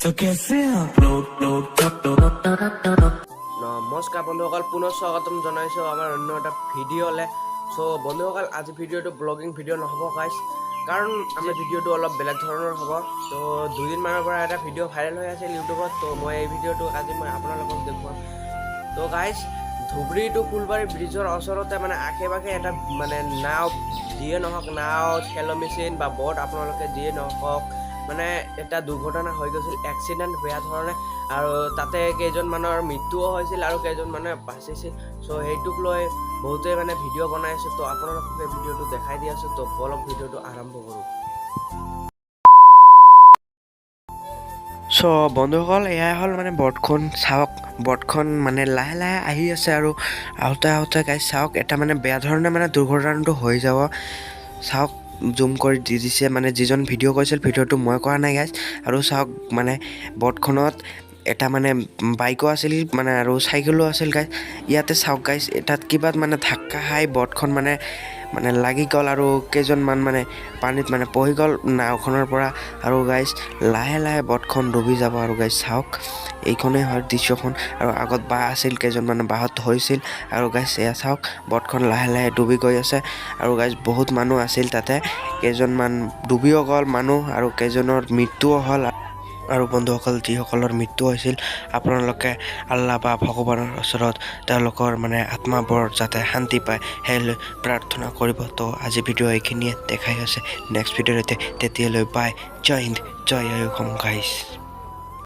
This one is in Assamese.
तो कैसे आप लोग लोग নমস্কাৰ বন্ধুসকল, পুনৰ স্বাগতম জনাইছোঁ আমাৰ অন্য এটা ভিডিঅ'লৈ। চ' বন্ধুসকল, আজি ভিডিঅ'টো ব্লগিং ভিডিঅ' নহ'ব গাইছ, কাৰণ আমাৰ ভিডিঅ'টো অলপ বেলেগ ধৰণৰ হ'ব। ত' দুদিনমানৰ পৰা এটা ভিডিঅ' ভাইৰেল হৈ আছিল ইউটিউবত। ত' মই এই ভিডিঅ'টো আজি মই আপোনালোকক দেখুৱাম। ত' গাইছ, ধুবুৰী টু ফুলবাৰী ব্ৰিজৰ ওচৰতে মানে আশে পাশে এটা মানে নাও যিয়ে নহওক, নাও, খেল মেচিন বা বট, আপোনালোকে যিয়ে নহওক, মানে এটা দুৰ্ঘটনা হৈ গৈছিল, এক্সিডেণ্ট বেয়া ধৰণে। আৰু তাতে কেইজনমানৰ মৃত্যুও হৈছিল আৰু কেইজনমানে বাচিছিল। চ' সেইটোক লৈ বহুতে মানে ভিডিঅ' বনাই আছে। ত' আপোনালোকক এই ভিডিঅ'টো দেখাই দি আছোঁ। ত' বলক, ভিডিঅ'টো আৰম্ভ কৰোঁ। চ' বন্ধুসকল, এয়াই হ'ল মানে বটখন। চাওক, বটখন মানে লাহে লাহে আহি আছে আৰু আহোঁতে আহোঁতে গাইছ চাওক, এটা মানে বেয়া ধৰণে মানে দুৰ্ঘটনাটো হৈ যাব। চাওক, জুম কৰি দি দিছে মানে যিজন ভিডিঅ' কৰিছিল। ভিডিঅ'টো মই কৰা নাই গাইছ। আৰু চাওক, মানে বটখনত এটা মানে বাইকো আছিল মানে আৰু চাইকেলো আছিল গাইছ। ইয়াতে চাওক গাইছ, তাত কিবা মানে ধাক্কা খাই বটখন মানে মানে লাগি গ'ল আৰু কেইজনমান মানে পানীত মানে পৰি গ'ল নাওখনৰ পৰা। আৰু গাইছ, লাহে লাহে বটখন ডুবি যাব। আৰু গাইছ চাওক, এইখনেই হয় দৃশ্যখন। আৰু আগত বাঁহ আছিল, কেইজনমান বাঁহত ধৰিছিল। আৰু গাইছ, এয়া চাওক, বটখন লাহে লাহে ডুবি গৈ আছে। আৰু গাইছ, বহুত মানুহ আছিল তাতে, কেইজনমান ডুবিও গ'ল মানুহ আৰু কেইজনৰ মৃত্যুও হ'ল। আৰু বন্ধুসকল, যিসকলৰ মৃত্যু হৈছিল, আপোনালোকে আল্লাহ বা ভগৱানৰ ওচৰত তেওঁলোকৰ মানে আত্মাবোৰ যাতে শান্তি পায়, সেই প্ৰাৰ্থনা কৰিব। তো আজি ভিডিঅ' এইখিনিয়ে দেখাই আছে। নেক্সট ভিডিঅ'তে তেতিয়ালৈ বাই, জয় হিন্দ, জয় অসম গাইছ।